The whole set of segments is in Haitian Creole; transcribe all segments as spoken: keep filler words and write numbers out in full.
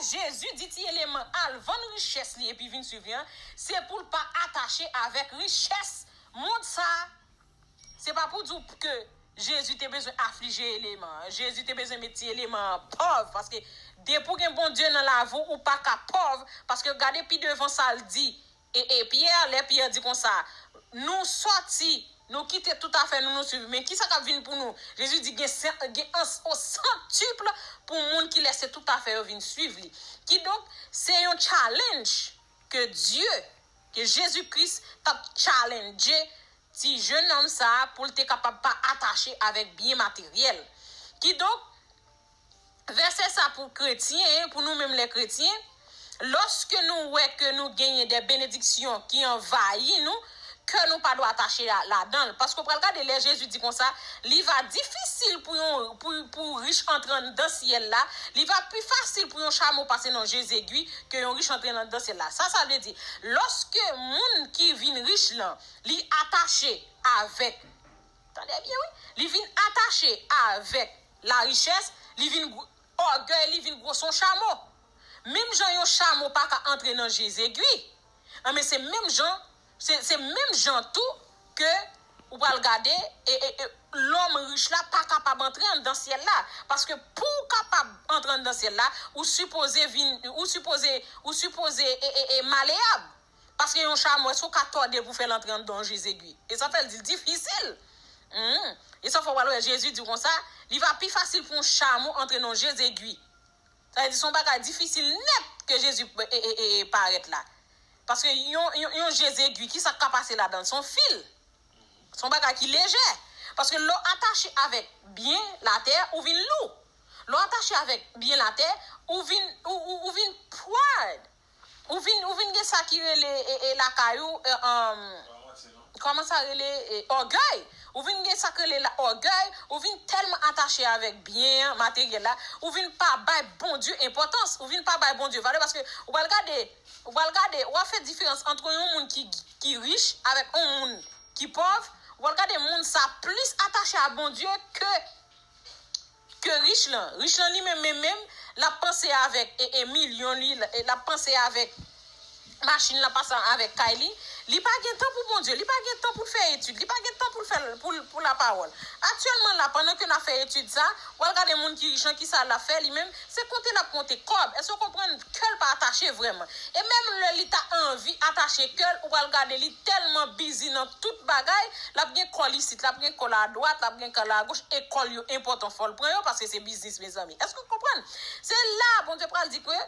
Jezi di ti eleman al vann richès li epi vin swiv li an, se pou l pa atache avèk richès mond sa a. Se pa pou di w ke Jezi te bezwen aflije eleman an. Jezi te bezwen met ti eleman an pòv, paske depi w gen Bondye nan lavi w, ou pa ka pòv, paske gade pi devan sa l di, e, e Pyè, lè Pyè di konsa, nou sòti, nou kite tout afè nou, nou swiv. Men kisa k ap vin pou nou? Jezi di gen, sen- gen an- o santip pou moun ki lèse tout afè yo vin swiv li. Kidonk, se yon challenge ke Dye, ke Jezi Kris t ap challenge ti jenòm sa a pou l te kapab pa atache avèk byen materyèl. Kidonk, vèsè sa pou kretyen, pou nou menm lè kretyen, lòske nou wè ke nou genyen de benediksyon ki anvayi nou, ke nou pa dwe atache la- ladan l. Paske w pral gade lè Jezi di konsa, li va difisil pou yon pou, pou rich antre anndan syèl la, li va pi fasil pou yon chamo pase nan je zegwi ke yon rich antre anndan syèl la. Sa sa vle di, lòske moun ki vin rich lan, li atache avèk, tande byen wi, li vin atache avèk larichès, li vin gwo- ògèy li vin gwo son chamo. Menm jan yon chamo pa ka antre nan je zegwi, anben se menm jan, se, se menm jan tou ke ou pral gade e, e, e lòm rich la pa kapab antre anndan syèl la. Paske pou w kapab antre anndan syèl la, ou sipoze vin, ou sipoze, ou sipoze e, e, e maleyab. Paske yon chamo, èske w ka tòde l pou fè l antre anndan yon je zegwi? E sa fè l di l difisil. Hmm. E sa fè w pral wè Jezi di w konsa, li va pi fasil pou yon chamo antre nan je zegwi. Sa vle di se yon bagay difisil nèt ke Jezi e, e, e, e parèt la. Paske yon, yon, yon je zegwi, kisa k ka pase ladan l? Se yon fil. Se yon bagay ki lejè. Paske lè w atache avèk byen latè, ou vin lou. Lè w atache avèk byen latè, ou vin, ou, ou, ou vin proud. Ou vin, ou vin gen sa ki rele e, e, lakay ou, e, um, kòman sa rele, e, ògèy. Ou vin gen sa k rele la, ògèy, ou vin tèlman atache avèk byen an, materyèl la, ou vin pa bay Bondye enpòtans, ou vin pa bay Bondye valè, paske ou pral gade, ou pral gade, w ap fè diferans ant yon moun ki, ki rich avèk yon moun ki pòv, ou pral gade moun sa plis atache a Bondye ke ke rich lan. Rich lan li menm, menm, menm, l ap panse avèk e, e milyon li, l, e l ap panse avèk machin l ap pase avèk kay li. Li pa gen tan pou Bondye, li pa gen tan pou l fè etid, li pa gen tan pou l fè pou, pou lapawòl. Aktyèlman la, pandan ke n ap fè etid sa, w al gade moun ki rich lan, kisa l ap fè li menm, se konte l ap konte kòb. Èske w konprann? Kè l pa atache vrèman. E menm lè li ta anvi atache kè l, ou pral gade li tèlman bizi nan tout bagay, l ap gen kò l isit, l ap gen kò l adwat, l ap gen kò l agoch, e kò l yo enpòtan, fò l pran yo, paske se biznis, mezanmi. Èske w konprann? Se la Bondye pral di ke,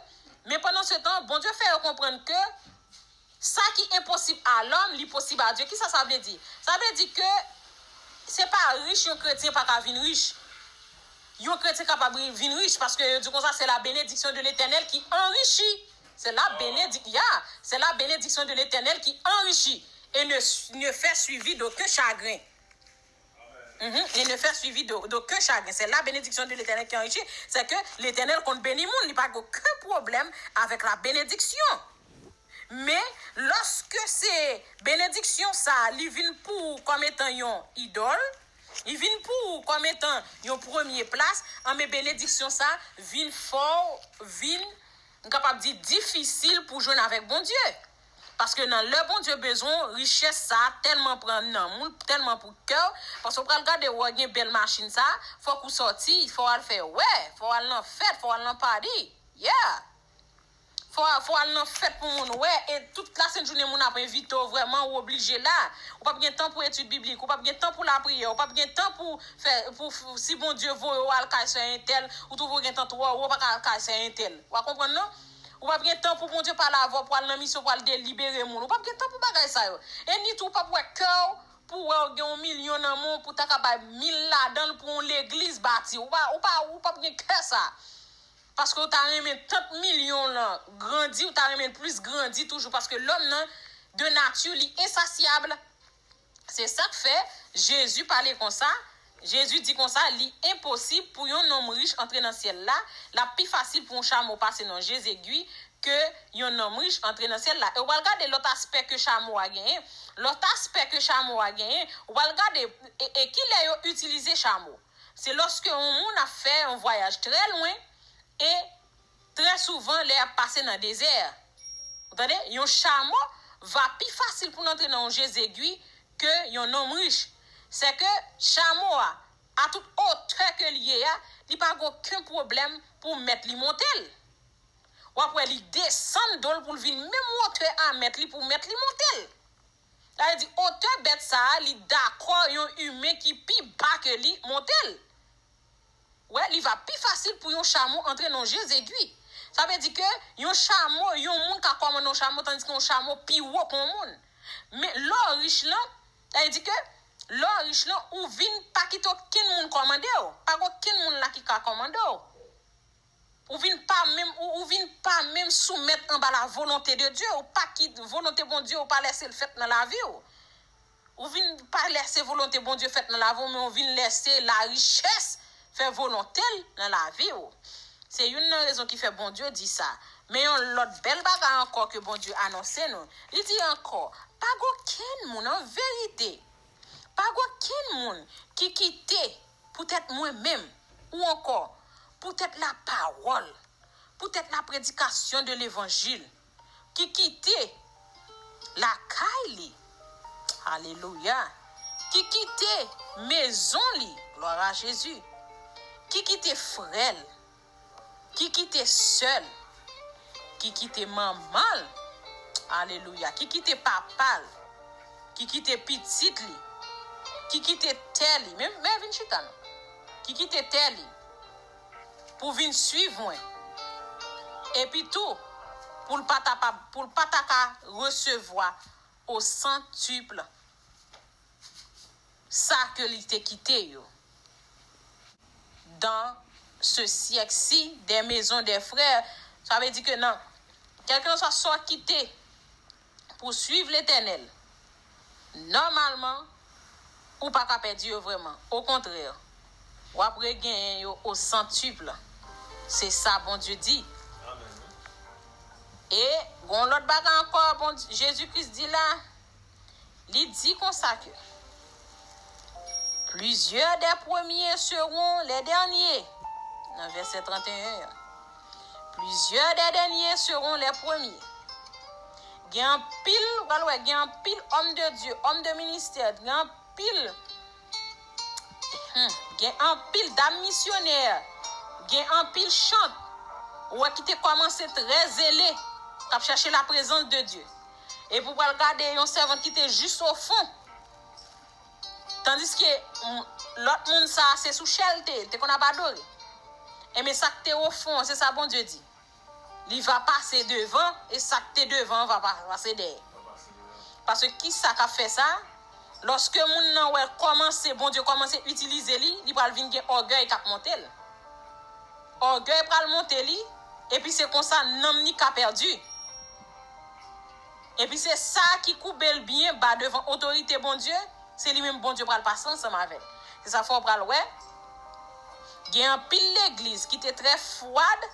men pandan se tan, Bondye fè yo konprann ke sa ki enposib a lòm, li posib a Dye. Kisa sa vle di? Sa vle di ke se pa rich yon kretyen pa ka vin rich. Yon kretyen kapab ri- vin rich, paske yo di konsa, c'est la bénédiction de l'Éternel qui enrichit. C'est la bénédic- yeah, c'est la bénédiction de l'Éternel qui enrichit et ne, ne fait suivi d'aucun chagrin. Mhm. Et ne fait suivi d'au- d'aucun chagrin. C'est la bénédiction de l'Éternel qui enrichit. C'est que l'Éternel konn beni moun, li pa gen okenn pwoblèm avèk la bénédiction. Men, lòske se benediksyon sa a, li vin pou ou kòm etan yon idòl, li vin pou ou kòm etan yon premye plas, anben benediksyon sa a vin fè w vin, m kapab di, difisil pou jwenn avèk Bondye. Paske nan lè Bondye bezwen w, richès sa a tèlman pran nanm ou, tèlman pou kè w, paske w pral gade w gen bèl machin sa a, fòk ou sòti, fò w al fè wè, fò w al nan fèt, fò w al nan pati. Yeah! Fò, fò w al nan fèt pou moun wè, e tout lasent jounen moun ap envite w, vrèman, ou oblije la. Ou p ap gen tan pou etid biblik, ou p ap gen tan pou lapriyè, ou p ap gen tan pou fè, pou, si Bondye voye w al kay sè entèl, ou twouve w gen tan twò wo, ou pa ka al kay sè entèl. W a konprann, non? Ou p ap gen tan pou Bondye pale avè w, pou al nan misyon, pou al delibere moun. Ou p ap gen tan pou bagay sa yo. E ni tou, ou p ap wè kè w, pou wè w gen yon milyon nan men w, pou ta ka bay mil ladan l pou yon legliz bati. Ou pa, ou pa, ou p ap gen kè sa. Paske w ta renmen tant milyon lan grandi, ou ta renmen l plis grandi toujou. Paske lòm nan, de nati, li ensasyab. Se sa k fè Jezi pale konsa. Jezi di konsa, li enposib pou yon nonm rich antre nan syèl la. L ap pi fasil pou yon chamo pase nan je zegwi ke yon nonm rich antre nan syèl la. E w pral gade lòt aspè ke chamo a genyen. Lòt aspè ke chamo a genyen, w pral gade, e, e kilè yo itilize chamo. Se lòske yon moun ap fè yon vwayaj trè lwen e trè souvan lè y ap pase nan dezè. Ou tande? Yon chamo va pi fasil pou l antre nan yon je zegwi ke yon nonm rich. Sèke chamo a, a tout otè ke l ye a, li pa gen okenn pwoblèm pou mèt li monte l. W ap wè li desann do l pou l vin menm wotè a mèt li pou mèt li monte l. Sa vle di, otè bèt sa a, li dakò yon imen ki pi ba ke li monte l. Wè, li va pi fasil pou yon chamo antre nan je zegwi. Sa vle di ke yon chamo, yon moun ka kòmande yon chamo, tandiske yon chamo pi wo ke yon moun. Men lè w rich lan, sa vle di ke lè w rich lan, ou vin pa kite okenn moun kòmande w. Pa gen okenn moun la ki ka kòmande w. Ou vin pa menm, ou, ou vin pa menm soumèt anba la volonte de Dye. Ou pa kit volonte Bondye, ou pa lèse l fèt nan lavi w. Ou vin pa lèse volonte Bondye fèt nan lavi w, men ou vin lèse larichès fè volonte l nan lavi w. Se youn nan rezon ki fè Bondye di sa. Men yon lòt bèl bagay ankò ke Bondye anonse nou. Li di ankò, pa gen okenn moun an verite, pa gen okenn moun ki kite poutèt mwen menm, ou ankò poutèt lapawòl, poutèt la predikasyon de levanjil, ki kite lakay li, alelouya, ki kite mezon li, glwa a Jezi, ki kite frè l, ki kite sè l, ki kite manman l, alelouya, ki kite papa l, ki kite pitit li, ki kite tè li, men, men vin chita non, ki kite tè li, pou vin suiv mwen. Epi tou, pou l pa ta pa, pou l pa ta ka resevwa o santiple sa ke li te kite yo. Dans ce siècle-ci, des maisons, des frères, sa vle di ke nan, kèlkanswa sa w kite pou suiv Letènèl, nòmalman, ou pa ka pèdi yo vrèman. Okontrè, w ap regenyen yo o santiple. Se sa Bondye di. E gon lòt bagay ankò, Bondye, Jezi Kris di la, li di konsa ke, plusieurs des premiers seront les derniers. Nan vèsè trannteyen an. Plusieurs des derniers seront les premiers. Gen anpil, ou pral wè, gen anpil homme de Dieu, homme de ministère, gen anpil, hmm, gen anpil dam misyonè, gen anpil chant, ou wè ki te kòmanse trè zele, k ap chèche la prezans de Dye. Epi w pral gade yon sèvant ki te jis o fon. Tandiske, m, lòt moun sa a, se sou chè l te ye, l te konn ap adore. Enben, sa k te o fon an, se sa Bondye di. Li va pase devan, e sa k te devan an va pa, pase dèyè. Paske ki sa k ap fè sa? Lòske moun nan wè kòmanse, Bondye kòmanse itilize li, li pral vin gen ògèy k ap monte l. Ògèy pral monte li, epi se konsa nanm li ka pèdi. Epi se sa ki koube l byen ba devan otorite Bondye, se li menm Bondye pral pase ansanm avè l. Se sa fè w pral wè, gen anpil legliz ki te trè fwad,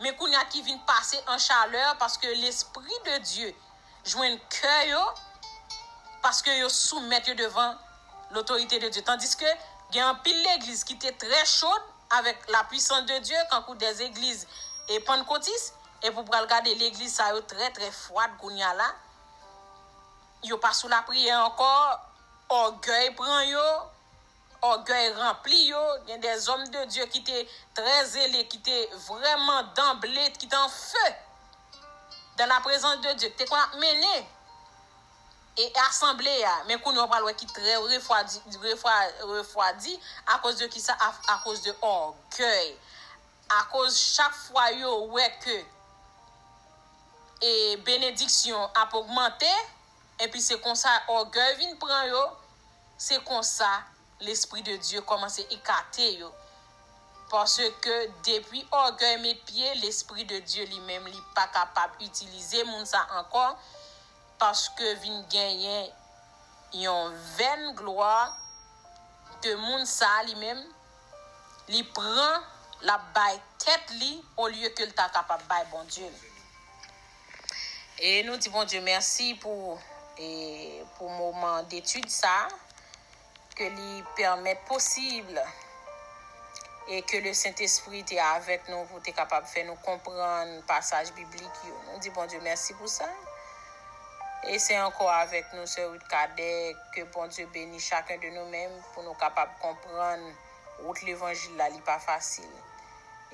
men kounye a ki vin pase an chalè, paske Lespri de Dye jwenn kè yo, paske yo soumèt yo devan lotorite de Dye. Tandiske gen anpil legliz ki te trè chod avèk la puissance de Dye, kankou des églises e pannkotis, epi w pral gade legliz sa yo trè, trè fwad kounye a la. Yo pa sou lapriyè ankò, ògèy pran yo, ògèy ranpli yo, gen des hommes de Dieu ki te trè zele, ki te vrèman danble, ki te an fe dans la présence de Dieu, ki te konn ap mennen e asanble a, men kounye a w pral wè ki trè refwadi, refwa-, refwadi, akoz de kisa? A, akoz de ògèy. Akoz chak fwa yo wè ke, e, benediksyon ap ogmante, epi se konsa ògèy vin pran yo, se konsa Lespri de Dye kòmanse ekate yo. Paske depi ògèy met pye, Lespri de Dye li menm, li pa kapab itilize moun sa ankò, paske vin genyen yon vèn glwa ke moun sa li menm, li pran, l ap bay tèt li, olye ke l ta kapab bay Bondye l. E nou di Bondye mèsi pou, e, pou moman detid sa, ke li pèmèt posib E ke le Sentespri te avèk nou pou te kapab fè nou konprann pasaj biblik yo. Nou di Bondye mèsi pou sa. E se ankò avèk nou, sè Ruth Cadet, ke Bondye beni chacun de nous mêmes pou nou kapab konprann wout levanjil la, li pa fasil.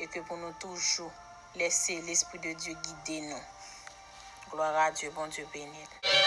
E ke pou nou toujou lèse Lespri de Dye gide nou. Gloire à Dieu, Bondye beni.